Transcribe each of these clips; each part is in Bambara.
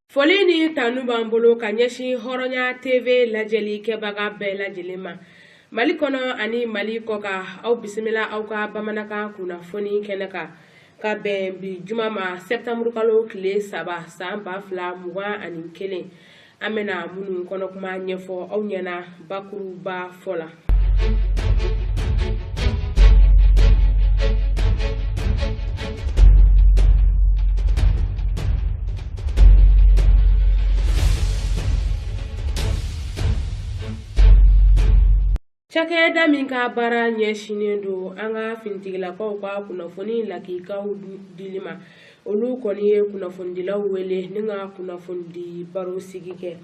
Foli ni tanu b'an bolo ka ɲɛsin Hɔrɔnya TV lajɛli kɛbaga bɛɛ lajɛlen ma. Mali kɔnɔ ani Mali kɔkan, aw bisimila aw ka bamanankan kunnafoni kɛnɛ kan ka bɛn bi juma ma, septembre kalo tile 3, san 2021. An bɛna minnu kɔnɔ kuma ɲɛfɔ aw ɲɛna bakuruba fɔ la. Cakɛda min ka baara ɲɛsinnen don an ka finitigilakaw ka kunnafoni lakikaw dili ma, olu kɔni ye kunnafonidilaw wele ni ka kunnafonidi baro sigi kɛ.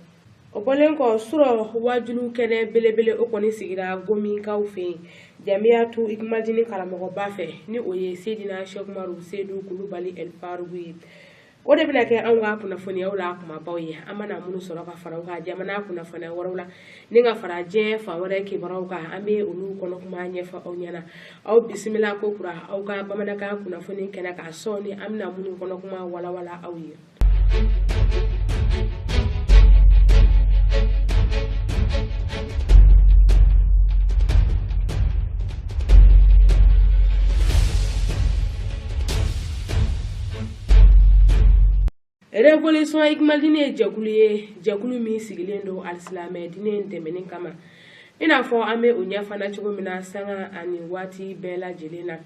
O bɔlen kɔ, surɔ wajulu kɛnɛ belebele o kɔni sigira Gomikaw fɛ yen, Jamiyatu Ikumadini karamɔgɔba fɛ, ni o ye Seydina Sɛkumaru Seyidu Kulubali El Faruku ye. O de bɛna kɛ anw ka kunnafoniyaw la kumabaw ye, an mana minnu sɔrɔ ka fara u kan jamana kunnafoniya wɛrɛw la ni ka fara diɲɛ fan wɛrɛ kibaruyaw kan, an bɛ olu kɔnɔ kuma ɲɛfɔ aw ɲɛna. Aw bisimila ko kura aw ka bamanankan kunnafoni kɛnɛ kan sɔɔni, an bɛna minnu kɔnɔ kuma walawala aw ye. Révolution Ikumadini ye jɛkulu ye, jɛkulu min sigilen don alisilamɛ diinɛ dɛmɛni kama, i n'a fɔ an bɛ o ɲɛfana cogo min na sanga ani waati bɛɛ lajɛlen na,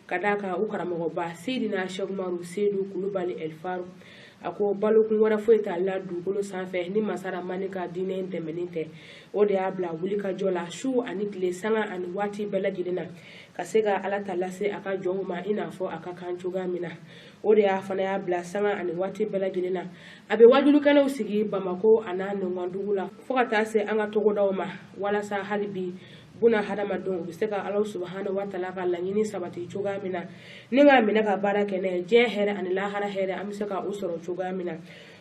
ka d'a kan u karamɔgɔba Seydina Sɛkumaru Seyidu Kulubali El Faruku a ko balokun wɛrɛ foyi t'a la dugukolo sanfɛ ni masaramani ka diinɛ dɛmɛni tɛ. O de y'a bila wulikajɔ la su ani tile, sanga ani waati bɛɛ lajɛlen na, ka se ka Ala ta lase a ka jɔnw ma i n'a fɔ a ka kan cogoya min na. O de y'a fana y'a bila sanga ani waati bɛɛ lajɛlen na, a bɛ wajulukɛnɛw sigi Bamakɔ a n'a nɔngɔndugu la fo ka taa se an ka togodaw ma, walasa hali bi buna hadamadenw u bɛ se ka Ala subahana wa taala ka laɲini sabati cogoya min na, ni k'a minɛ ka baara kɛ n'a ye, diɲɛ hɛrɛ ani lahara hɛrɛ an bɛ se ka o sɔrɔ cogoya min na.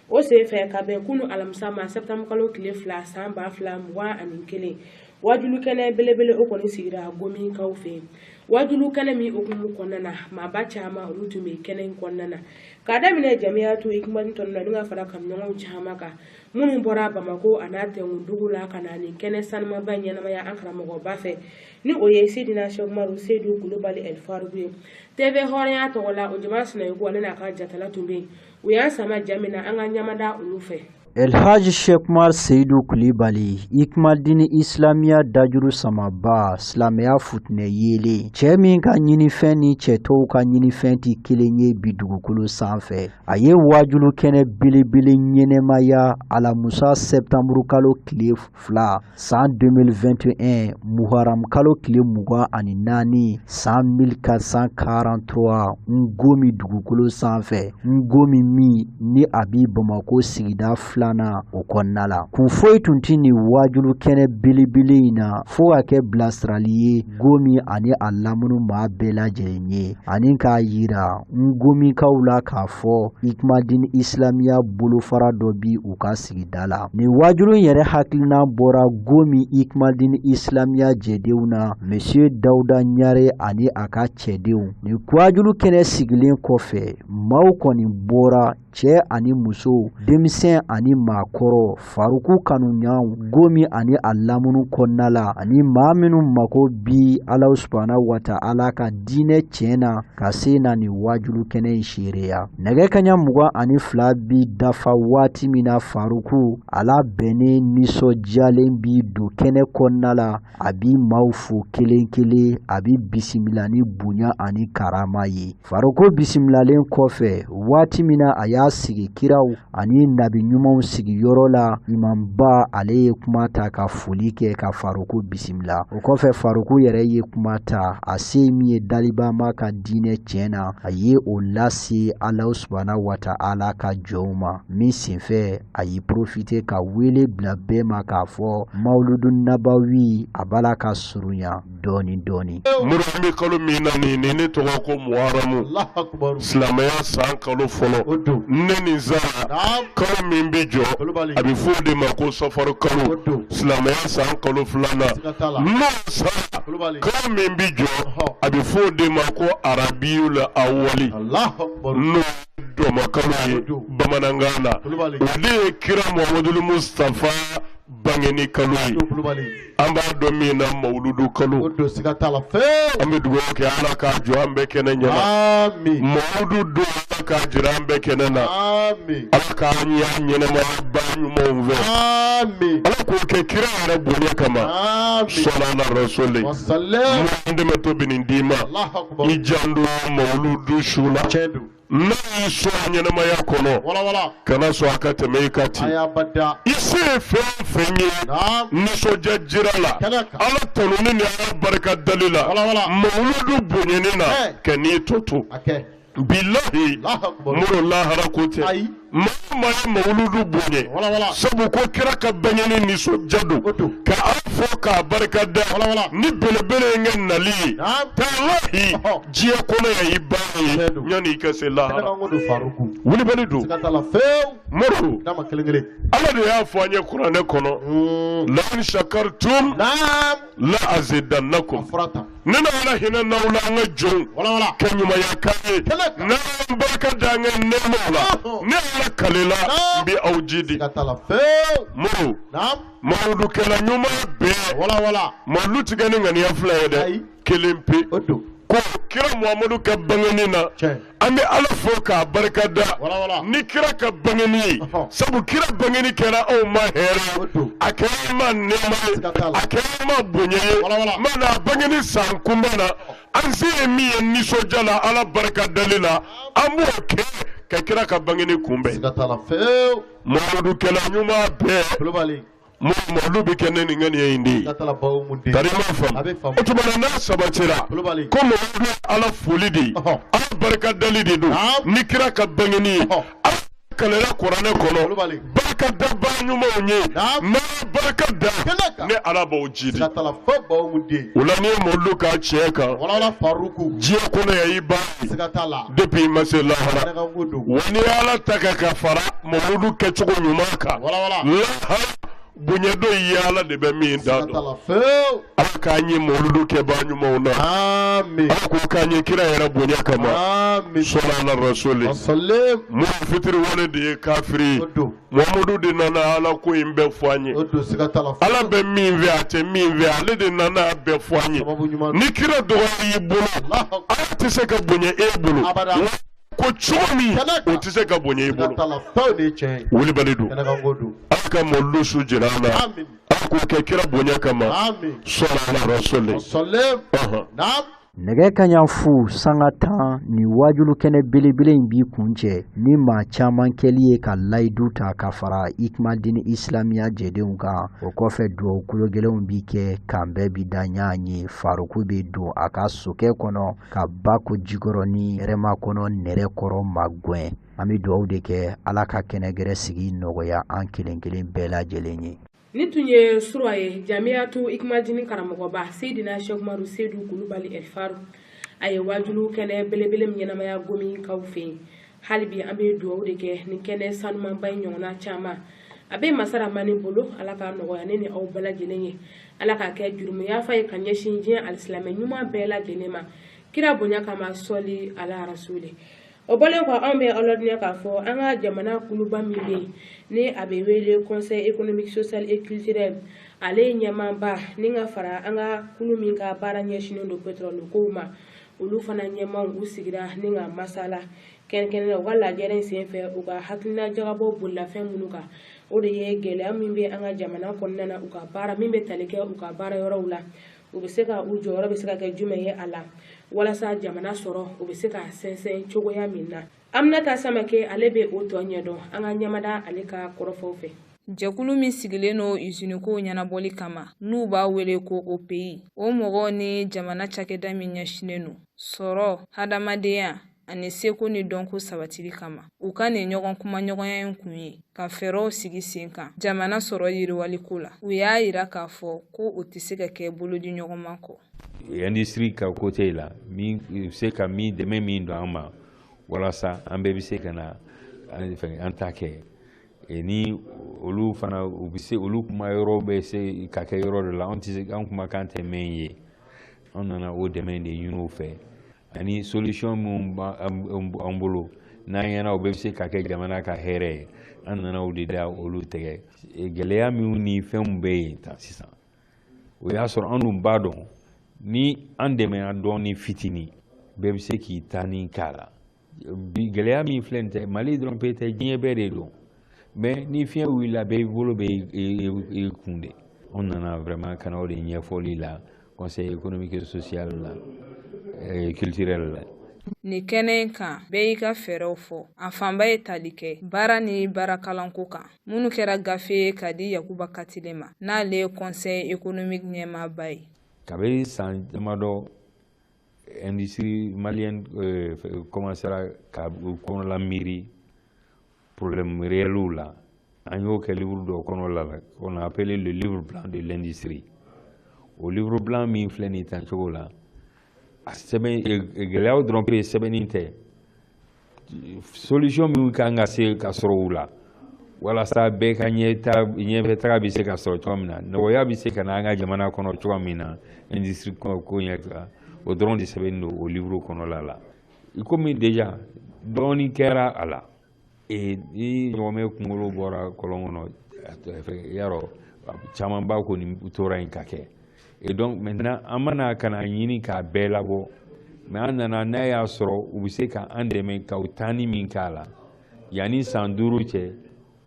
O sen fɛ, ka bɛn kunu alamisa ma, septembre kalo tile 2, san 2021, wajulu kɛnɛ belebele o kɔni sigira Gomikaw fɛ yen. Wajulu kɛnɛ min hukumu kɔnɔna na, maaba caman olu tun bɛ kɛnɛ in kɔnɔna na, k'a daminɛ Jamiyatu Ikumadini tɔnɔ na ni ka fara kanuɲɔgɔnw caman kan minnu bɔra Bamakɔ a n'a Tɛnkundugu la ka na nin kɛnɛ sanumaba ɲɛnamaya an karamɔgɔba fɛ, ni o ye Seydina Sɛkumaru Seyidu Kulubali El Faruku ye. TV Hɔrɔnya tɔgɔ la, o Jama Sinayogo ale n'a ka jatala tun bɛ yen. U y'an sama ja min na, an ka ɲamada olu fɛ. Elhaji Shekumar Seyidu Kulibali, Ikumadini Islamiya dajuru samaba, silamɛya futinɛ yeelen, cɛ min ka ɲinifɛn ni cɛ tɔw ka ɲinifɛn tɛ kelen ye bi dugukolo sanfɛ, a ye waajulu kɛnɛ belebele ɲɛnɛmaya alamusa sɛptanburu kalo tile 2, san 2021, muharam kalo tile 24, san 1443, Ngomi dugukolo sanfɛ, Ngomi min ni a bi Bamakɔ sigida filanan o kɔnɔna la. Kun foyi tun tɛ nin waajulu kɛnɛ belebele in na fo ka kɛ bilasirali ye Gomi ani a lamini maa bɛɛ lajɛlen ye, ani k'a yira Ngomikaw la k'a fɔ Ikumadini Islamiya bolofara dɔ bi u ka sigida la. Nin waajulu in yɛrɛ hakilina bɔra Gomi Ikumadini Islamiya jɛdenw na, Monsieur Dawuda Ɲare ani a ka cɛdenw. Nin waajulu kɛnɛ sigilen kɔfɛ, maaw kɔni bɔra, cɛ ani muso, denmisɛn ani maakɔrɔ, Faruku kanuɲaw Gomi ani a lamini kɔnɔna la, ani maa minnu mako bi Alahu subahana wa taala ka diinɛ tiɲɛ na ka se na nin waajulu kɛnɛ in seereya. Nɛgɛ kaɲa 22 bi dafa waati min na, Faruku a labɛnnen nisɔndiyalen bi don kɛnɛ kɔnɔna la, a bi maaw fo kelen kelen, a bi bisimila ni bonya ani karama ye. Faruku bisimilalen kɔfɛ, waati min na a y'a sigi kiraw ani nabi ɲumanw sigiyɔrɔ la, imamba ale ye kuma ta ka foli kɛ ka Faruku bisimila. O kɔfɛ, Faruku yɛrɛ ye kuma ta, a se min ye dalibama ka diinɛ tiɲɛ na, a ye o lase Alahu subahana wa taala ka jɔnw ma. Min senfɛ, a y'i profite ka wele bila bɛɛ ma k'a fɔ mawuludu nabawi a b'a la ka surunya dɔɔni dɔɔni. Muru an bɛ kalo min na nin ni ne tɔgɔ ko muharamu, silamɛya san kalo fɔlɔ, ne nin sara kalo min bɛ jɔ, a bɛ fɔ o de ma ko safaru kalo, silamɛya san kalo filanan, n'o sara kalo min bɛ jɔ, a bɛ fɔ o de ma ko arabiyul awali, n'o dɔmɔ kalo ye bamanankan na, o de ye kira Muhamadu Mustafa bangeni kalo ye. An b'a dɔn min na mawuludu kalo. An bɛ dugawu kɛ Ala k'a jɔ an bɛɛ kɛnɛ ɲɛna. Mawuludu don Ala k'a jira an bɛɛ kɛnɛ na. Ala k'an ɲɛ ɲɛnɛmaya ba ɲumanw fɛ. Ala k'o kɛ kira yɛrɛ bonya kama. Sɔlala rasuli. Mun dɛmɛ to bɛ nin d'i ma. I janto mawuludu su la. N'a y'i sɔrɔ ɲɛnɛmaya kɔnɔ, kana sɔn a ka tɛmɛ i ka ten. I se ye fɛn o fɛn ye nisɔndiya jira la, Ala tanuni ni Ala barika dali la, mawuludu bonyani na, ka n'i to to. Bilahi moro lahara ko tɛ. Maa o maa ye mawuludu bonya, sabu ko kira ka bangeni nisɔndiya don, ka Ala fo k'a barika da ni belebele in kɛ nali ye. Talahi diɲɛ kɔnɔ yan i ba ye yanni i ka se lahara. Wulibali don moro. Ala de y'a fɔ an ye kuranɛ kɔnɔ, la in shakartum la azidannakum. Ne na Ala hinɛ n'aw la an ka jɔnw ka ɲumanya k'an ye, n'an barika da an ka nɛɛmaw la, ne Ala kalela n bɛ aw ji di. Moro mawuludukɛla ɲuman bɛɛ, mawuludu ti kɛ ni ŋaniya fila ye dɛ, kelen pe. Ko kira Muhamadu ka bangeni na, an bɛ Ala fo k'a barika da ni kira ka bangeni ye, sabu kira bangeni kɛra anw ma hɛrɛ ye, a kɛra an ma nɛɛma ye, a kɛra an ma bonya ye. Mana a bangeni san kunbɛn na, an se ye min ye nisɔndiya la Ala barika dali la, an b'o kɛ ka kira ka bangeni kunbɛn. Mawuludukɛla ɲuman bɛɛ, mawuludu bɛ kɛ ne ni ŋaniya in de ye. Tari ma faamu. O tuma na n'a sabatira ko mawuludu ye Ala foli de ye, Ala barika dali de don ni kira ka bangeni ye. Ala kalela kuranɛ kɔnɔ barika dabaa ɲumanw ye, n'a barika da ne Ala b'aw ji di. O la n'i ye mawuludu k'a tiɲɛ kan, diɲɛ kɔnɔ yan i b'a ye depuis i ma se lahara. Wa n'i ye Ala ta kɛ ka fara mawuludu kɛcogo ɲuman kan, lahara bonya dɔ ye Ala de bɛ min da dɔn. Ala k'an ye mawuludu kɛbaa ɲumanw na. Ala k'o k'an ye kira yɛrɛ bonya kama. Sɔlala rasuli. Mun fitiri wale de ye kafiri ye. Muhamadu de nana Ala ko in bɛɛ fɔ an ye. Ala bɛ min fɛ a tɛ min fɛ, ale de nana a bɛɛ fɔ an ye. Ni kira dɔgɔya y'i bolo, Ala tɛ se ka bonya e bolo. Ko cogo min o tɛ se ka bonya i bolo. Wulibali don. Ala ka mawuludu su jira an na. Ala k'o kɛ kira bonya kama. Sɔlala rasuli. Nɛgɛ kaɲa 0:10 ni waajulu kɛnɛ belebele in b'i kuncɛ ni maa caman kɛli ye ka layidu ta ka fara Ikimadini Isilamiya jɛdenw kan. O kɔfɛ dugawu kolo gɛlɛnw bi kɛ, kan bɛɛ bi da ɲɔgɔn ye. Faruku bɛ don a ka sokɛ kɔnɔ ka ba ko jikɔrɔ ni hɛrɛma kɔnɔ nɛrɛ kɔrɔ magɛn. An bɛ dugawu de kɛ Ala ka kɛnɛgɛrɛ sigi nɔgɔya an kelen kelen bɛɛ lajɛlen ye. Ni tun ye sura ye Jamiyatu Ikimadini karamɔgɔba Seyidina Sɛki Umaru Seyidu Kulubali Ɛlifaru, a ye waajulu kɛnɛ belebele min ɲɛnamaya gomi kaw fɛ yen. Hali bi an bɛ dugawu de kɛ nin kɛnɛ sanumanba in ɲɔgɔnna caman a bɛ masaramani bolo. Ala ka nɔgɔya ne ni aw bɛɛ lajɛlen ye. Ala k'a kɛ jurumu yafa ye ka ɲɛsin diɲɛ alisilamɛ ɲuman bɛɛ lajɛlen ma, kira bonya kama, sɔli ala rasuli. O bɔlen kɔ, anw bɛ aw ladɔnniya k'a fɔ an ka jamana kuluba min bɛ yen ni a bɛ wele Conseil économique, social et culturel, ale ɲɛmaaba ni ka fara an ka kulu min ka baara ɲɛsinnen don pétrole kow ma, olu fana ɲɛmaaw u sigira ni ka masala kɛrɛnkɛrɛnnenya. U ka lajɛrɛ in senfɛ, u ka hakilina jagabɔ bolilafɛn minnu kan, o de ye gɛlɛya min bɛ an ka jamana kɔnɔna na, u ka baara min bɛ tali kɛ u ka baara yɔrɔw la, u bɛ se ka u jɔyɔrɔ bɛ se ka kɛ jumɛn ye a la walasa jamana sɔrɔ u bɛ se ka sɛnsɛn cogoya min na. Aminata Samake ale bɛ o tɔ ɲɛdɔn an ka ɲɛmada ale ka kɔrɔfɔw fɛ. Jɛkulu min sigilen don usiniko ɲɛnabɔli kama, n'u b'a wele ko OPI, o mɔgɔw ni jamana cakɛda min ɲɛsinnen don sɔrɔ, hadamadenya ani seko ni dɔnko sabatili kama, u ka nin ɲɔgɔn kumaɲɔgɔnya in kun ye ka fɛɛrɛw sigi sen kan jamana sɔrɔ yiriwaliko la. U y'a yira k'a fɔ ko o tɛ se ka kɛ bolodi ɲɔgɔnma kɔ. Industrie ka côté la, min u bɛ se ka min dɛmɛ min don an ma walasa an bɛɛ bɛ se ka na an ta kɛ, ni olu fana u bɛ se olu kuma yɔrɔ bɛ se ka kɛ yɔrɔ dɔ la, an tɛ se an kumakan tɛ mɛn ye. An nana o dɛmɛ de ɲini u fɛ, ani solution minnu b'an bolo N'an ɲɛna o bɛɛ bɛ se ka kɛ jamana ka hɛrɛ ye. An nana o de da olu tɛgɛ. Gɛlɛya minnu ni fɛnw bɛ yen tan sisan, o y'a sɔrɔ an dun b'a dɔn ni an dɛmɛna dɔɔni fitinin, bɛɛ bɛ se k'i ta ni k'a la. Bi gɛlɛya min filɛ nin tɛ Mali dɔrɔn pe tɛ, diɲɛ bɛɛ de don. Mais ni fiɲɛ wulila, bɛɛ bolo bɛ i kun de. An nana vraiment ka na o de ɲɛfɔli la Conseil économique et social la, culturel la. Nin kɛnɛ in kan, bɛɛ y'i ka fɛɛrɛw fɔ. A fanba ye tali kɛ baara ni baarakalanko kan, minnu kɛra gafe ye ka di Yakuba Katile ma, n'ale ye Conseil économique ɲɛmaaba ye. Kabini san damadɔ, industrie malienne commencera ka u kɔnɔla miiri problème réels la. An y'o kɛ livre dɔ kɔnɔ la, qu'on a appelé le livre blanc de l'industrie. O livre blanc min filɛ nin tan cogo la, a sɛbɛn gɛlɛyaw dɔrɔn pe sɛbɛnni tɛ, solution min kan ka se ka sɔrɔ u la walasa bɛɛ ka ɲɛta ɲɛfɛ taga bɛ se ka sɔrɔ cogo min na, nɔgɔya bɛ se ka na an ka jamana kɔnɔ cogo min na, industrie ko ɲɛ, o dɔrɔn de sɛbɛnnen don o livre kɔnɔla la. I komi déjà dɔɔni kɛra a la, ni ɲɔgɔmɛ kunkolo bɔra kɔlɔn kɔnɔ, yarɔ camanba kɔni tora yen ka kɛ. Et donc maintenant, an mana ka na ɲini k'a bɛɛ labɔ, mais an nana n'a y'a sɔrɔ u bɛ se ka an dɛmɛ ka u taani min k'a la yanni san 5 cɛ,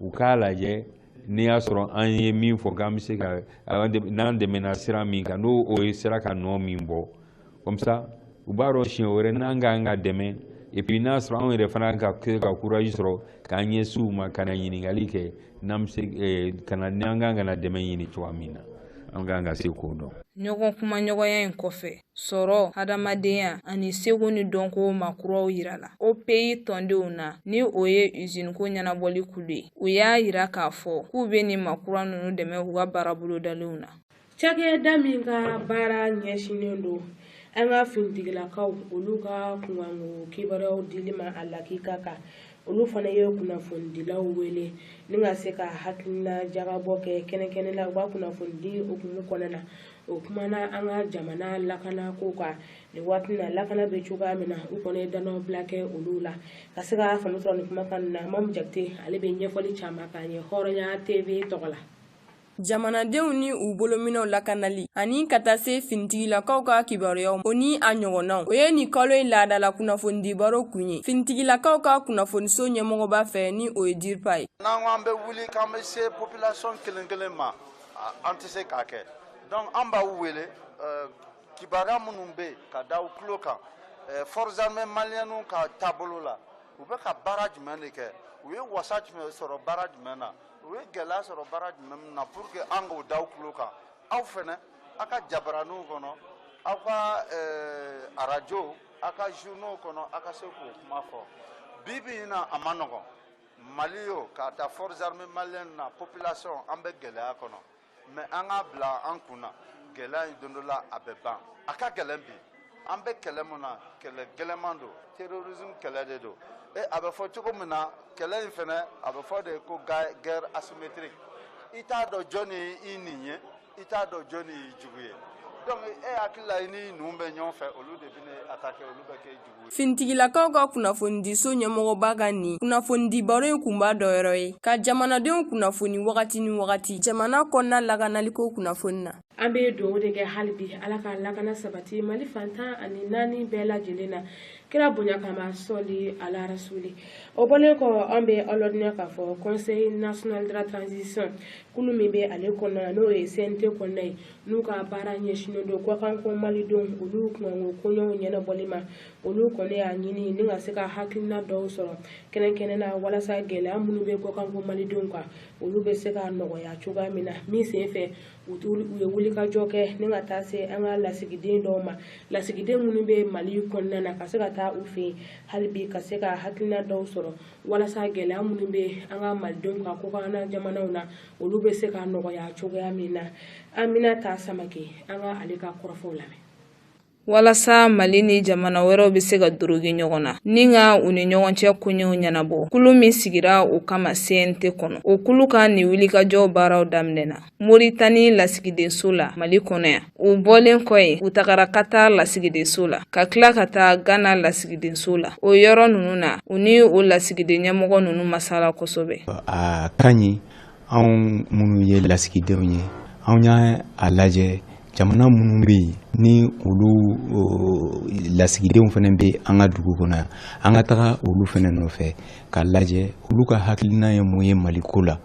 u k'a lajɛ n'i y'a sɔrɔ an ye min fɔ k'an bɛ se ka n'an dɛmɛna sira min kan, n'o o ye sera ka nɔ min bɔ, comme ça u b'a dɔn siɲɛ wɛrɛ n'an k'an ka dɛmɛ. Et puis n'a sɔrɔ anw yɛrɛ fana ka se ka courage sɔrɔ k'an ɲɛsin u ma ka na ɲininkali kɛ, n'an bɛ se ka na, n'an kan ka na dɛmɛ ɲini cogoya min na, an kan ka se k'o dɔn. Ɲɔgɔn kumaɲɔgɔnya in kɔfɛ, sɔrɔ, hadamadenya ani seko ni dɔnko makuraw yirala OPI tɔndenw na, ni o ye usiniko ɲɛnabɔli kulu ye. U y'a yira k'a fɔ k'u bɛ nin makura ninnu dɛmɛ u ka baara bolodalenw na. Cakɛda min ka baara ɲɛsinnen don an ka finitigilakaw olu ka kunkanko kibaruyaw dili ma a lakika kan, olu fana ye kunnafonidilaw wele ni ka se ka hakilina jagabɔ kɛ kɛnɛkɛnɛ la u ka kunnafonidi hukumu kɔnɔna na. O kumana an ka jamana lakana ko kan nin waati na, lakana bɛ cogoya min na, u kɔni ye danaw bila kɛ olu la ka se ka faamu sɔrɔ nin kumakan na. Mamu Jakite ale bɛ ɲɛfɔli caman k'an ye Hɔrɔnya TV tɔgɔ la. Jamanadenw ni u bolominɛw lakanali ani ka taa se finitigilakaw ka kibaruyaw, o ni a ɲɔgɔnnaw, o ye nin kalo in laadala kunnafonidibaro kun ye finitigilakaw ka kunnafoniso ɲɛmɔgɔba fɛ, ni o ye DIRPA ye. N'an ko an bɛ wuli k'an bɛ se population kelen kelen ma, an tɛ se k'a kɛ. Donc an b'aw wele, kibaruya minnu bɛ yen ka da u tulo kan, forces armées maliennes ka taabolo la, u bɛ ka baara jumɛn de kɛ, u ye wasa jumɛn sɔrɔ baara jumɛn na, u ye gɛlɛya sɔrɔ baara jumɛn na, pour que an k'o da u tulo kan. Aw fɛnɛ, aw ka jabaraninw kɔnɔ, aw ka arajo, aw ka journaux kɔnɔ, aw ka se k'o kuma fɔ. Bi bi in na, a ma nɔgɔn Mali o k'a ta forces armées maliennes na, population, an bɛ gɛlɛya kɔnɔ, mais an k'a bila an kun na, gɛlɛya in don dɔ la a bɛ ban. A ka gɛlɛn bi, an bɛ kɛlɛ mun na, kɛlɛ gɛlɛman don, terrorisme kɛlɛ de don. E a bɛ fɔ cogo min na, kɛlɛ in fɛnɛ a bɛ fɔ de ko guerre asymétrique. I t'a dɔn jɔnni ye i nin ye, i t'a dɔn jɔnni y'i jugu ye. Donc e hakili la i ni ninnu bɛ ɲɔgɔn fɛ, olu de bɛ ne attaquer, olu bɛ kɛ jugu ye. Finitigilakaw ka kunnafonidiso ɲɛmɔgɔba ka nin kunnafonidibaro in kunba dɔ yɔrɔ ye ka jamanadenw kunnafoni wagati ni wagati jamana kɔnɔna lakanaliko kunnafoni na. An bɛ dugawu de kɛ hali bi, Ala ka lakana sabati Mali fan 14 bɛɛ lajɛlen na, kira bonya kama, sɔli ala rasuli. O bɔlen kɔ, an bɛ aw ladɔnniya k'a fɔ Conseil national de la transition, kulu min bɛ ale kɔnɔna na, n'o ye CNT kɔnɔna ye, n'u ka baara ɲɛsinnen don kɔkanko malidenw olu kunkanko koɲɛw ɲɛnabɔli ma, olu kɔni y'a ɲini ni ka se ka hakilina dɔw sɔrɔ kɛrɛnkɛrɛnnen na walasa gɛlɛya minnu bɛ kɔkanko malidenw kan, olu bɛ se ka nɔgɔya cogoya min na. Min sen fɛ, u ye wulikajɔ kɛ ni ka taa se an ka lasigiden dɔw ma, lasigiden minnu bɛ Mali kɔnɔna na, ka se ka taa u fɛ yen hali bi ka se ka hakilina dɔw sɔrɔ walasa gɛlɛya minnu bɛ an ka malidenw kan kɔkanna jamanaw na, olu bɛ se ka nɔgɔya cogoya min na. An bɛna taa Samake, an ka ale ka kɔrɔfɔw lamɛn. Walasa Mali ni jamana wɛrɛw bɛ se ka dorogi ɲɔgɔn na ni ka u ni ɲɔgɔn cɛ koɲɛw ɲɛnabɔ, kulu min sigira o kama CNT kɔnɔ, o kulu ka nin wulikajɔ baaraw daminɛna Moritani lasigidenso la Mali kɔnɔ yan. U bɔlen kɔ yen, u tagara Qatar lasigidenso la, ka tila ka taa Ghana lasigidenso la. O yɔrɔ ninnu na, u ni o lasigiden ɲɛmɔgɔ ninnu masala kosɛbɛ. A ka ɲi anw minnu ye lasigidenw ye, anw y'a lajɛ jamana minnu bɛ yen ni olu lasigidenw fana bɛ an ka dugu kɔnɔ yan, an ka taga olu fana nɔfɛ k'a lajɛ olu ka hakilina ye mun ye Mali ko la.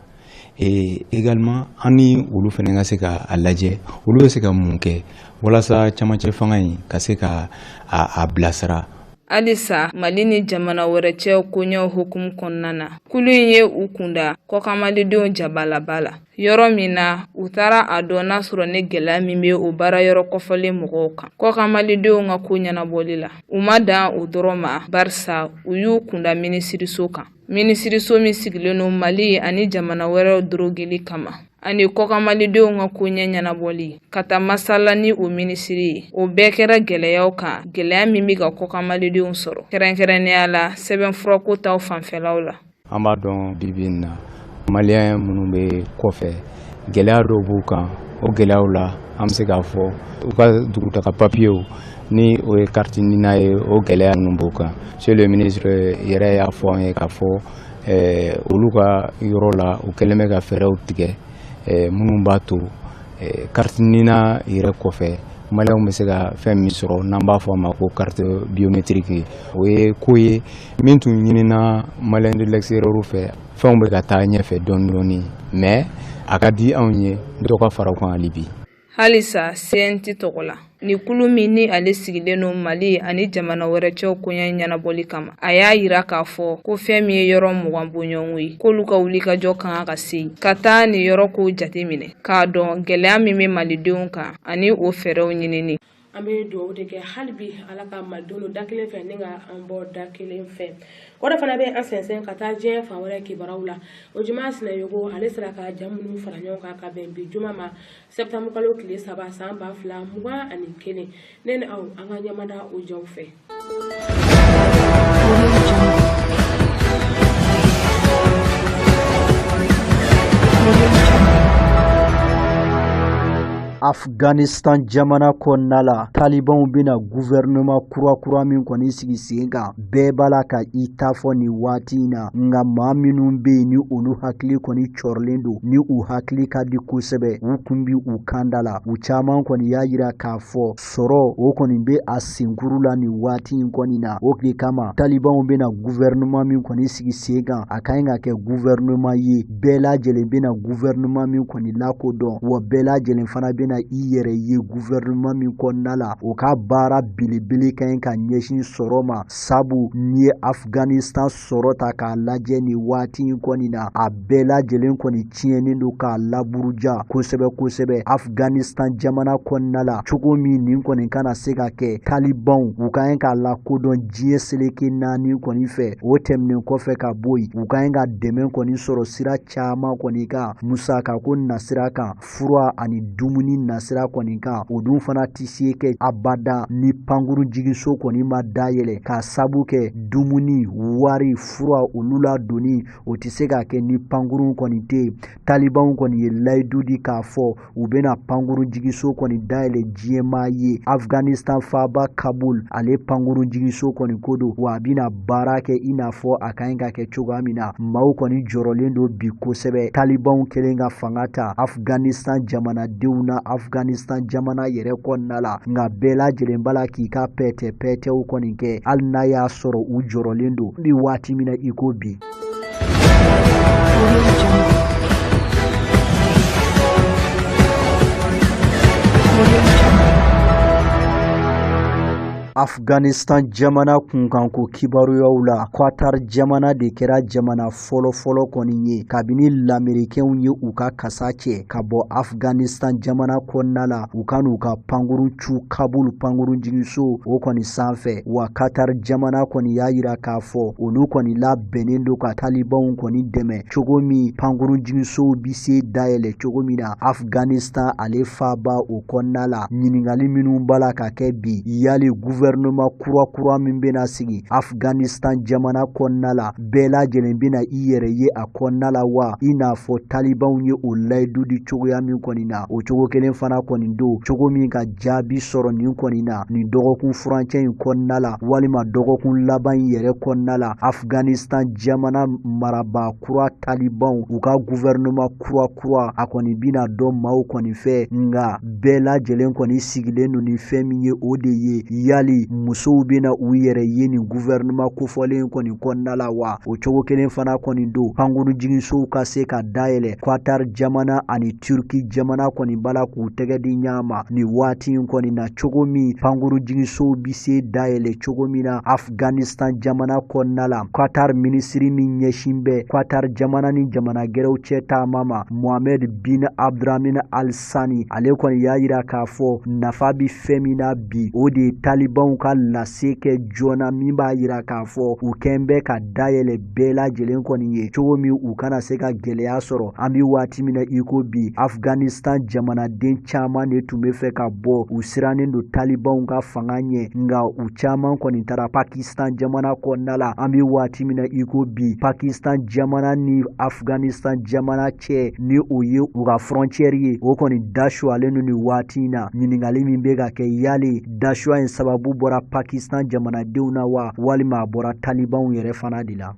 Et également an ni olu fana ka se k'a lajɛ olu bɛ se ka mun kɛ walasa camancɛ fanga in ka se ka a bilasira. Halisa Mali ni jamana wɛrɛ cɛ koɲɛw hukumu kɔnɔna na, kulu in ye u kunda kɔkanmalidenw jabalaba la, yɔrɔ min na u taara a dɔn n'a sɔrɔ ni gɛlɛya min bɛ o baara yɔrɔ kɔfɔlen mɔgɔw kan kɔkanmalidenw ka ko ɲɛnabɔli la. U ma dan o dɔrɔn ma, barisa u y'u kunda minisiriso kan, minisiriso min sigilen don Mali ani jamana wɛrɛw dorogeli kama ani kɔkanmalidenw ka koɲɛ ɲɛnabɔli, ka taa masala ni o minisiri ye. O bɛɛ kɛra gɛlɛyaw kan, gɛlɛya min bɛ ka kɔkanmalidenw sɔrɔ, kɛrɛnkɛrɛnnenya la sɛbɛnfurako taw fanfɛlaw la. An b'a dɔn bi bi in na, maliyɛn minnu bɛ kɔfɛ, gɛlɛya dɔw b'u kan. O gɛlɛyaw la, an bɛ se k'a fɔ u ka dugutaga papiyew, ni o ye carte NINA ye, o gɛlɛya ninnu b'u kan. Monsieur le ministre yɛrɛ y'a fɔ an ye k'a fɔ olu ka yɔrɔ la, u kɛlen bɛ ka fɛɛrɛw tigɛ minnu b'a to carte NINA yɛrɛ kɔfɛ, maliyɛnw bɛ se ka fɛn min sɔrɔ n'an b'a fɔ a ma ko carte biométrique. O ye ko ye min tun ɲinina maliyɛn de l'extérieur fɛ. Fɛnw bɛ ka taa ɲɛfɛ dɔɔni dɔɔni, mais a ka di anw ye dɔ ka fara o kan hali bi. Halisa CNT tɔgɔ la, ni kulu min ni ale sigilen don Mali ani jamana wɛrɛ cɛw koɲɛ ɲɛnabɔli kama, a y'a yira k'a fɔ ko fɛn min ye yɔrɔ 20 bɔɲɔgɔnko ye, k'olu ka wulikajɔ ka kan ka se ka taa nin yɔrɔ ko jateminɛ k'a dɔn gɛlɛya min bɛ malidenw kan ani o fɛɛrɛw ɲinini. An bɛ dugawu de kɛ hali bi, Ala ka malidenw don da kelen fɛ ni ka an bɔ da kelen fɛ. O de fana bɛ an sɛnsɛn ka taa diɲɛ fan wɛrɛ kibaruyaw la. O juma Sinayogo, ale sera ka ja minnu fara ɲɔgɔn kan ka bɛn bi juma ma, septembre kalo tile 3 san 2021. Ne ni aw, an ka ɲɛmada o jaw fɛ. Afghanistan jamana kɔnɔna la, talibanw bɛna gouvernement kura kura min kɔni sigi sen kan, bɛɛ b'a la ka i ta fɔ nin waati in na. Nka maa minnu bɛ yen ni olu hakili kɔni cɔrɔlen don, ni u hakili ka di kosɛbɛ, u kun bi u kanda la, u caman kɔni y'a yira k'a fɔ sɔrɔ o kɔni bɛ a senkuru la nin waati in kɔni na. O tile kama, talibanw bɛna gouvernement min kɔni sigi sen kan, a ka ɲi ka kɛ gouvernement ye bɛɛ lajɛlen bɛna gouvernement min kɔni lakodɔn, wa bɛɛ lajɛlen fana bɛna i yɛrɛ ye gouvernement min kɔnɔna la. O ka baara belebele ka ɲi ka ɲɛsin sɔrɔ ma, sabu n'i ye Afghanistan sɔrɔ ta k'a lajɛ nin waati in kɔni na, a bɛɛ lajɛlen kɔni tiɲɛnen don k'a laburuja kosɛbɛ kosɛbɛ Afghanistan jamana kɔnɔna la. Cogo min nin kɔni kana se ka kɛ, talibanw u ka ɲi k'a lakodɔn diɲɛ seleke naani kɔni fɛ. O tɛmɛnen kɔfɛ ka bɔ yen, u ka ɲi ka dɛmɛ kɔni sɔrɔ sira caman kɔni kan, musaka ko nasira kan, fura ani dumuni nasira kɔni kan. O dun fana tɛ se kɛ abada ni pankurun jiginso kɔni ma dayɛlɛ, k'a sabu kɛ dumuni, wari, fura olu ladonni, o tɛ se ka kɛ ni pankurun kɔni tɛ yen. Talibanw kɔni ye layidu di k'a fɔ u bɛna pankurun jiginso kɔni dayɛlɛ diɲɛmaa ye. Afghanistan faaba Kabul, ale pankurun jiginso kɔni ko don, wa a bɛna baara kɛ i n'a fɔ a ka ɲi ka kɛ cogoya min na. Maaw kɔni jɔrɔlen don bi kosɛbɛ, talibanw kɛlen ka fanga ta Afghanistan jamanadenw na, Afghanistan jamana yɛrɛ kɔnɔna la. Nka bɛɛ lajɛlen b'a la k'i ka pɛtɛ pɛtɛw kɔni kɛ, hali n'a y'a sɔrɔ u jɔrɔlen don bi waati min na i ko bi. Afghanistan jamana kunkanko kibaruyaw la, Qatar jamana de kɛra jamana fɔlɔfɔlɔ kɔni ye kabini lamerikɛnw ye u ka kasa cɛ ka bɔ Afghanistan jamana kɔnɔna la, u ka n'u ka pankurun cu Kabul pankurun jiginso o kɔni sanfɛ. Wa Qatar jamana kɔni y'a yira k'a fɔ olu kɔni labɛnnen don ka talibanw kɔni dɛmɛ cogo min pankurun jiginsow bi se dayɛlɛ cogo min na Afghanistan ale faaba o kɔnɔna la. Ɲininkali minnu b'a la ka kɛ bi, yali gouvernement kura kura min bɛna sigi Afghanistan jamana kɔnɔna la, bɛɛ lajɛlen bɛna i yɛrɛ ye a kɔnɔna la wa? I n'a fɔ talibanw ye o layidu di cogoya min kɔni na, o cogo kelen fana kɔni don cogo min ka jaabi sɔrɔ nin kɔni na nin dɔgɔkun furancɛ in kɔnɔna la walima dɔgɔkun laban in yɛrɛ kɔnɔna la. Afghanistan jamana marabaa kura talibanw u ka gouvernement kura kura a kɔni bɛna dɔn maaw kɔni fɛ, nka bɛɛ lajɛlen kɔni sigilen don ni fɛn min ye o de ye yali musow bɛna u yɛrɛ ye nin gouvernement kofɔlen kɔni kɔnɔna la wa? O cogo kelen fana kɔni don pankurun jiginsow ka se ka dayɛlɛ. Qatar jamana ani Turki jamana kɔni b'a la k'u tɛgɛ di ɲɔgɔn ma nin waati in kɔni na cogo min pankurun jiginsow bi se dayɛlɛ cogo min na Afghanistan jamana kɔnɔna la. Qatar minisiri min ɲɛsin bɛ Qatar jamana ni jamana gɛrɛw cɛ taama ma, Mohamed bin Abdurrahman Al Sani, ale kɔni y'a yira k'a fɔ nafa bi fɛn min na bi, o de ye talibanw ka lase kɛ joona min b'a yira k'a fɔ u kɛn bɛ ka dayɛlɛ bɛɛ lajɛlen kɔni ye cogo min u kana se ka gɛlɛya sɔrɔ. An bi waati min na i ko bi, Afghanistan jamanaden caman de tun bɛ fɛ ka bɔ, u sirannen don talibanw ka fanga ɲɛ, nka u caman kɔni taara Pakistan jamana kɔnɔna la. An bi waati min na i ko bi, Pakistan jamana ni Afghanistan jamana cɛ ni o ye u ka frontière ye, o kɔni dasuwalen don nin waati in na. Ɲininkali min bɛ ka kɛ, yali dasuwa in sababu bɔra Pakistan jamanadenw na wa, walima a bɔra talibanw yɛrɛ fana de la?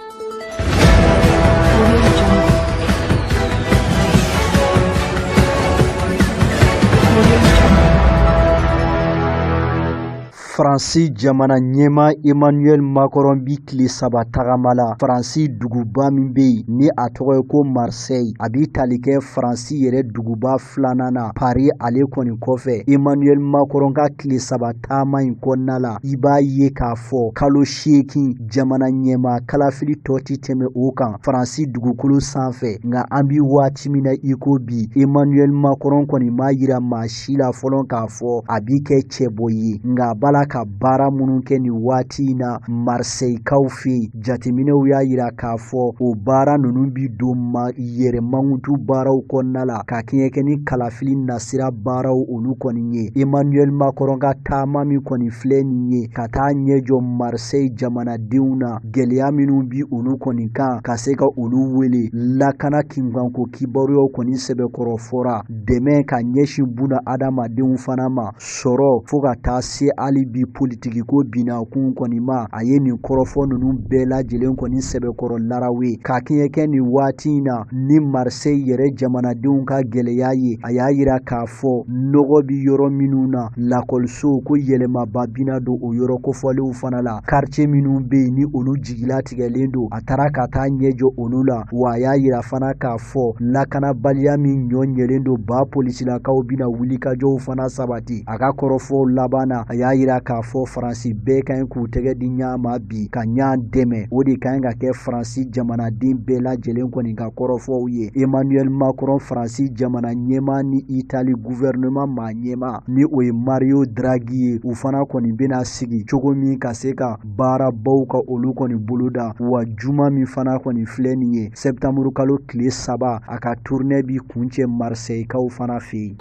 Faransi jamana ɲɛmaa Emmanuel Macron bi tile 3 tagama la Faransi duguba min bɛ yen ni a tɔgɔ ye ko Marseille. A bi tali kɛ Faransi yɛrɛ duguba filanan na Paris ale kɔni kɔfɛ. Emmanuel Macron ka tile 3 taama in kɔnɔna la, i b'a ye k'a fɔ kalo 8 jamana ɲɛmaa kalafili tɔ ti tɛmɛ o kan Faransi dugukolo sanfɛ. Nka an bi waati min na i ko bi, Emmanuel Macron kɔni m'a yira maa si la fɔlɔ k'a fɔ a bi kɛ cɛbɔ ye, nka a b'a la ka baara minnu kɛ nin waati in na Marseillekaw fɛ yen, jateminɛw y'a yira k'a fɔ o baara ninnu bi don ma yɛrɛ mankutu baaraw kɔnɔna la ka kɛɲɛ kɛ ni kalafili nasira baaraw olu kɔni ye. Emmanuel Macron ka taama min kɔni filɛ nin ye ka taa ɲɛ jɔ Marseille jamanadenw na, gɛlɛya minnu bi olu kɔni kan ka se ka olu wele lakana kinkanko kibaruyaw kɔni sɛbɛkɔrɔ fɔra, dɛmɛ ka ɲɛsin buna adamadenw fana ma, sɔrɔ fo ka taa se hali bi politikiko binakun kɔni ma. A ye nin kɔrɔfɔ ninnu bɛɛ lajɛlen kɔni sɛbɛkɔrɔ larawe ka kɛɲɛ kɛ nin waati in na ni Marseille yɛrɛ jamanadenw ka gɛlɛya ye. A y'a yira k'a fɔ nɔgɔ bi yɔrɔ minnu na, lakɔliso ko yɛlɛmaba bina don o yɔrɔ kofɔlenw fana la, quartier minnu bɛ yen ni olu jigilatigɛlen don, a taara ka taa ɲɛ jɔ olu la. Wa a y'a yira fana k'a fɔ lakanabaliya min ɲɔ ɲɛlen don ba polisilakaw bina wulikajɔw fana sabati. A ka kɔrɔfɔw laban na, a y'a yira k'a fɔ Faransi bɛɛ ka ɲi k'u tɛgɛ di ɲɔgɔn ma bi ka ɲɔgɔn dɛmɛ, o de ka ɲi ka kɛ Faransi jamanaden bɛɛ lajɛlen kɔni ka kɔrɔfɔw ye. Emmanuel Macron, Faransi jamana ɲɛmaa ni Itali gouvernement maa ɲɛmaa ni o ye Mario Draghi ye, u fana kɔni bɛna sigi cogo min ka se ka baarabaw ka olu kɔni boloda. Wa juma min fana kɔni filɛ nin ye, septembre kalo tile 3, a ka tournée bi kuncɛ Marseillekaw fana fɛ yen.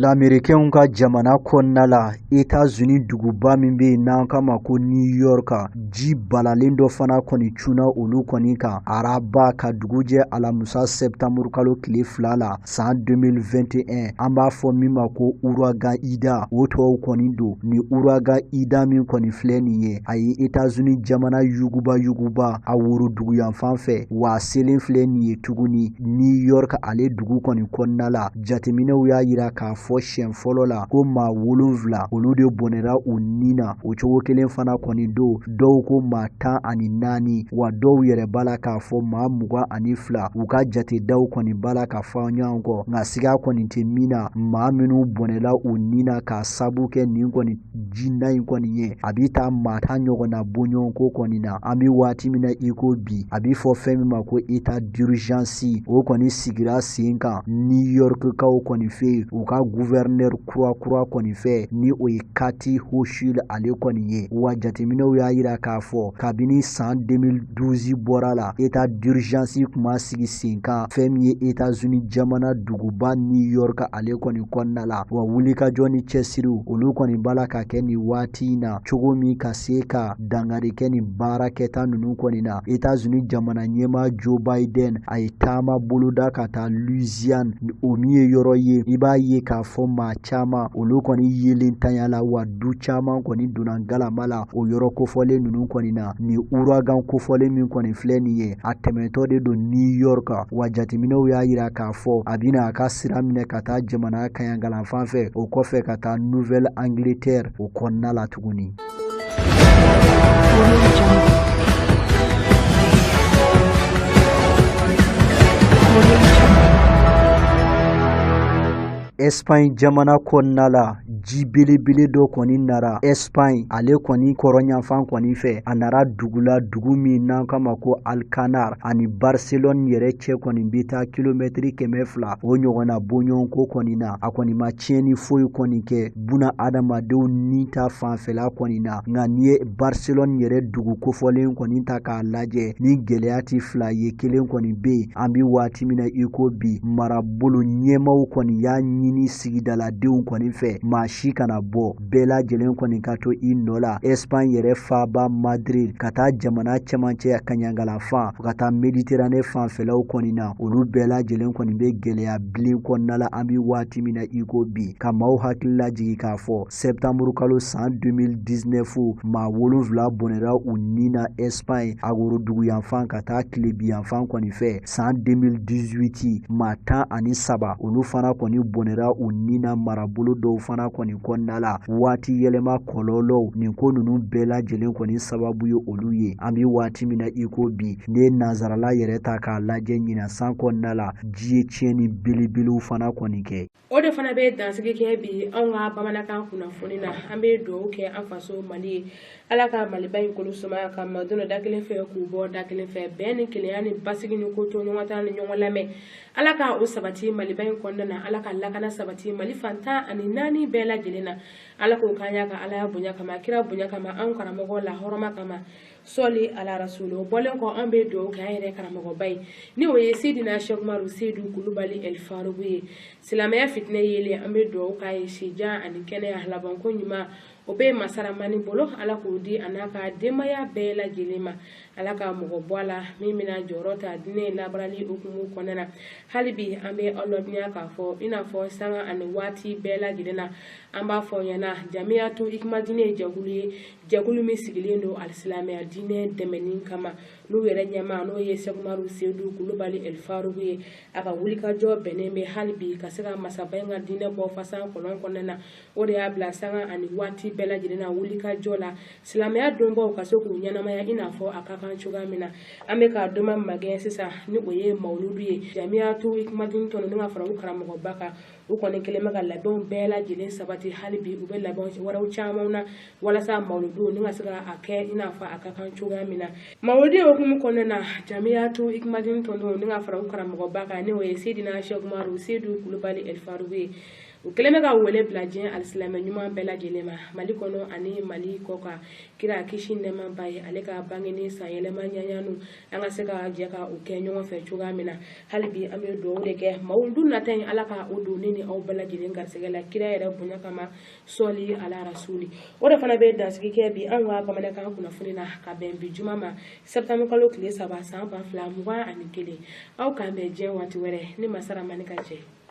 Lamerikɛnw ka jamana kɔnɔna la, États-Unis duguba min bɛ yen n'an k'a ma ko New York, ji balalen dɔ fana kɔni cunna olu kɔni kan araba ka dugu jɛ alamisa septembre kalo tile 2 la san 2021. An b'a fɔ min ma ko ouragan Ida, o tɔw kɔni don. Ni ouragan Ida min kɔni filɛ nin ye, a ye États-Unis jamana yuguba yuguba a woroduguyanfan fɛ, wa a selen filɛ nin ye tuguni New York ale dugu kɔni kɔnɔna la. Jateminɛw y'a yira k'a fɔ fɔ siɲɛ fɔlɔ la ko maa 7 olu de bɔnɛra u ni na. O cogo kelen fana kɔni don, dɔw ko maa 14, wa dɔw yɛrɛ b'a la k'a fɔ maa 22. U ka jatedaw kɔni b'a la ka fɔ ɲɔgɔn kɔ, nka siga kɔni tɛ min na, maa minnu bɔnɛla u ni na k'a sabu kɛ nin kɔni jinda in kɔni ye, a bɛ taa maa 10 ɲɔgɔnna bɔɲɔgɔnko kɔni na. An bɛ waati min na i ko bi, a bɛ fɔ fɛn min ma ko état d'urgence, o kɔni sigira sen kan New York kaw kɔni fɛ yen, u ka gouverneur kura kɔni fɛ, ni o ye Kathy Hochul ale kɔni ye. Wa jateminɛw y'a yira k'a fɔ kabini san 2012 bɔra la, état d'urgence tun ma sigi sen kan fɛn min ye États-Unis jamana duguba New York ale kɔni kɔnɔna la. Wa wulikajɔ ni cɛsiriw olu kɔni b'a la ka kɛ nin waati in na cogo min ka se ka dankari kɛ nin baarakɛta ninnu kɔni na. États-Unis jamana ɲɛmaa Joe Biden a ye taama boloda ka taa Louisiane, o min ye yɔrɔ ye i b'a ye k'a fɔ maa caman olu kɔni yelen tanya la, wa du caman kɔni donna galama la o yɔrɔ kofɔlen ninnu kɔni na. Nin ouragan kofɔlen min kɔni filɛ nin ye, a tɛmɛtɔ de don New York. Wa jateminɛw y'a yira k'a fɔ a bɛna a ka sira minɛ ka taa jamana kaɲagalan fan fɛ, o kɔfɛ ka taa Nouvelle Angleterre o kɔnɔna la tuguni. Espagne jamana kɔnɔna la, ji belebele dɔ kɔni nara Espagne ale kɔni kɔrɔnyanfan kɔni fɛ. A nara dugu la, dugu min n'an k'a ma ko Alcanar, ani Barcelone yɛrɛ cɛ kɔni bɛ taa kilomɛtiri 200 o ɲɔgɔnna bɔɲɔgɔnko kɔni na. A kɔni ma tiɲɛni foyi kɔni kɛ buna adamadenw ni ta fanfɛla kɔni na, nka n'i ye Barcelone yɛrɛ dugu kofɔlen kɔni ta k'a lajɛ, ni gɛlɛya tɛ fila ye, kelen kɔni bɛ yen. An bɛ waati min na i ko bi, marabolo ɲɛmaaw kɔni y'a ɲini sigidaladenw kɔni fɛ, maa si kana bɔ, bɛɛ lajɛlen kɔni ka to i nɔ la. Espagne yɛrɛ faaba Madrid ka taa jamana cɛmancɛ kaɲagala fan ka taa Méditerranée fanfɛlaw kɔni na, olu bɛɛ lajɛlen kɔni bɛ gɛlɛya bilen kɔnɔna la an bɛ waati min na i ko bi. Ka maaw hakili lajigin k'a fɔ septembre kalo san 2019, maa 7 bɔnɛra u ni na Espagne a woroduguyanfan ka taa tilebiyanfan kɔni fɛ. San 2018, maa 13 olu fana kɔni bɔnɛra u ni na marabolo dɔw fana kɔni kɔnɔna la. Waati yɛlɛma kɔlɔlɔw, nin ko ninnu bɛɛ lajɛlen kɔni sababu ye olu ye. An bɛ waati min na i ko bi, n'i ye nansarala yɛrɛ ta k'a lajɛ ɲinan san kɔnɔna la, ji ye tiɲɛni belebelew fana kɔni kɛ. O de fana bɛ dansigi kɛ bi anw ka bamanankan kunnafoni na. An bɛ dugawu kɛ an faso Mali ye, Ala ka Maliba in kolo sumaya, ka madonna da kelen fɛ k'u bɔ da kelen fɛ, bɛn ni kelenya ni basigi ni ko to ɲɔgɔn ta ni ɲɔgɔn lamɛn, Ala ka o sabati Maliba in kɔnɔna na. Ala ka lakana sabati Mali fan 14 bɛɛ lajɛlen na. Ala k'o k'an y'a ka Alaya bonya kama, kira bonya kama, an karamɔgɔ la hɔrɔma kama, sɔli ala rasulu. O bɔlen kɔ, an bɛ dugawu kɛ an yɛrɛ karamɔgɔba ye, ni o ye Seydina Cheikh Umaru Seydou Kulubali El Faruku ye, silamɛya fitinɛ yelen. An bɛ dugawu k'a ye sijan ani kɛnɛya labanko ɲuman, o bɛ masaramani bolo, Ala k'o di a n'a ka denbaya bɛɛ lajɛlen ma. Ala ka mɔgɔ bɔ a la min bɛna jɔyɔrɔ ta diinɛ labarali hukumu kɔnɔna na. Hali bi an bɛ aw ladɔnniya k'a fɔ i n'a fɔ sanga ani waati bɛɛ lajɛlen na, an b'a fɔ ɲɛna Jamiyatu Ikumadini ye jɛkulu ye, jɛkulu min sigilen don alisilamɛya diinɛ dɛmɛni kama, n'u yɛrɛ ɲɛmaa n'o ye Cheikh Umaru Seydou Kulubali El Faruku ye. A ka wulikajɔ bɛnnen bɛ hali bi ka se ka masaba in ka diinɛ bɔ fasan kɔlɔn kɔnɔna na. O de y'a bila sanga ani waati bɛɛ lajɛlen na wulikajɔ la silamɛya donbaw ka se k'u ɲɛnamaya i n'a fɔ a ka kan cogoya min na. An bɛ ka doma magɛn sisan, ni o ye mawuludu ye. Jamiyatu Ikumadini tɔnɔ ni ka fara u karamɔgɔba kan, u kɔni kɛlen bɛ ka labɛnw bɛɛ lajɛlen sabati. Hali bi u bɛ labɛn wɛrɛw caman na walasa mawuludu ni ka se ka a kɛ i n'a fɔ a ka kan cogoya min na. Mawuludu hukumu kɔnɔna na, Jamiyatu Ikumadini tɔnɔ ni ka fara u karamɔgɔba kan, ni o ye Seydina Cheikh Umaru Seydou Kulubali El Faruku ye, u kɛlen bɛ ka wele bila diɲɛ alisilamɛ ɲuman bɛɛ lajɛlen ma, Mali kɔnɔ ani Mali kɔ kan. Kira kisi nɛɛma ba ye, ale ka bangeni san yɛlɛma ɲaɲanu, an ka se ka jɛ ka o kɛ ɲɔgɔn fɛ cogoya min na. Hali bi an bɛ dugawu de kɛ mawuludu nata in, Ala ka o don ne ni aw bɛɛ lajɛlen garisɛgɛ la, kira yɛrɛ bonya kama, sɔli ala rasuli. O de fana bɛ dansigi kɛ bi anw ka bamanankan kunnafoni na, ka bɛn bi juma ma, septembre kalo tile 3 san 2021. Aw k'an bɛn diɲɛ waati wɛrɛ ni masaramani ka jɛ.